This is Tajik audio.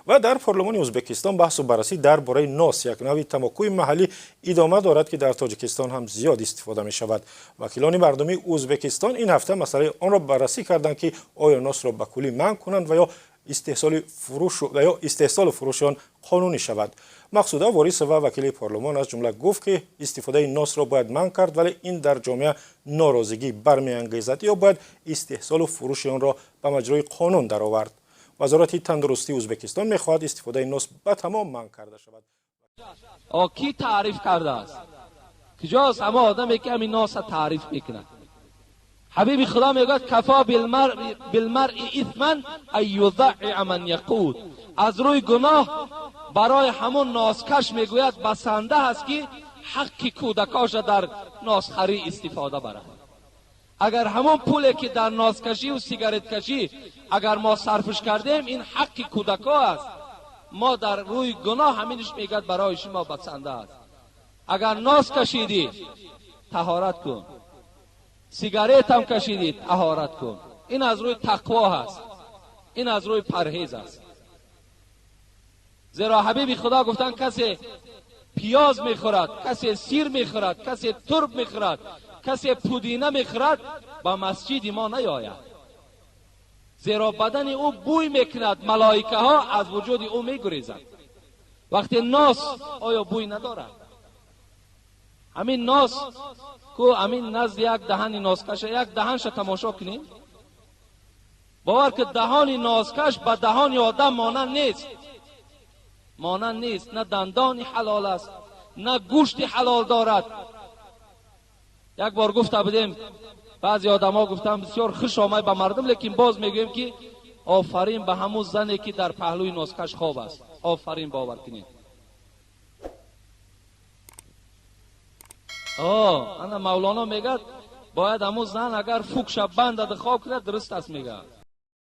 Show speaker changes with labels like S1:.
S1: Ва дар парлумони Ӯзбекистон баҳсу баррасӣ дар бораи нос, як навъи тамокуи маҳаллӣ, идома дорад, ки дар Тоҷикистон ҳам зиёд истифода мешавад. Вакилони мардумии Ӯзбекистон ин ҳафта масъалаи онро баррасӣ карданд, ки оё носро ба куллӣ манъ кунанд ва ё истеҳсолу фурӯши он қонунӣ шавад. Мақсуда Ворисова, вакили парлумон, аз ҷумла гуфт, ки истифодаи носро бояд манъ кард, вале ин дар ҷомеа норозигӣ бармеангезад, ё бояд истеҳсолу фурӯши онро ба маҷрои қонун даровард. Вазорати тандурустии Ӯзбекистон мехоҳад истифодаи нос ба тамом манъ карда шавад.
S2: Кӣ таъриф кардааст? Куҷост ҳама одаме, ки ҳамин носа таъриф мекунад? Ҳабиби Худо мегӯяд: кафо билмаръи исман ан юзаъиа ман яқут. Аз рӯи гуноҳ барои ҳамон носкаш, мегӯяд, басанда аст, ки ҳаққи кӯдакоша дар носхарӣ истифода барад. Агар ҳамон пуле, ки дар носкашӣ сигареткашӣ агар мо сарфш кардем, ин ҳаққи кӯдако аст, мо дар рӯи гуноҳ ҳаминш, мегӯяд, барои шумо басанда аст. Агар нос кашидӣ, таҳорат кун, сигаретам кашидӣ, таҳорат кун. Ин аз рӯи тақво ҳаст, ин аз рӯи парҳез аст. Зеро ҳабиби Худо гуфтанд: касе пиёз мехӯрад, касе сир мехӯрад, касе турб мехӯрад, касе пудина мехӯрад, ба масҷиди мо наёяд, зеро бадани ӯ бӯй мекунад, малоикаҳо аз вуҷуди ӯ мегурезанд. Вақте нос оё бӯй надорад? Ҳамин нос ку, ҳамин назди як даҳани носкаша, як даҳанша тамошо кунем, бовар ки даҳони носкаш ба даҳони одам монанд нест, монанд нест. На дандони ҳалол аст, на гӯшти ҳалол дорад. Як бор гуфта будем, баъзе одамо гуфтам, бисёр хуш омад ба мардум, лекин боз мегӯем, ки офарин ба ҳамун зане, ки дар паҳлӯи носкаш хоб аст. Офарин, бовар кунед. Ана Мавлоно мегӯяд, бояд ҳамун зан агар фукша бандада хоб кунад, дуруст аст, мегӯяд.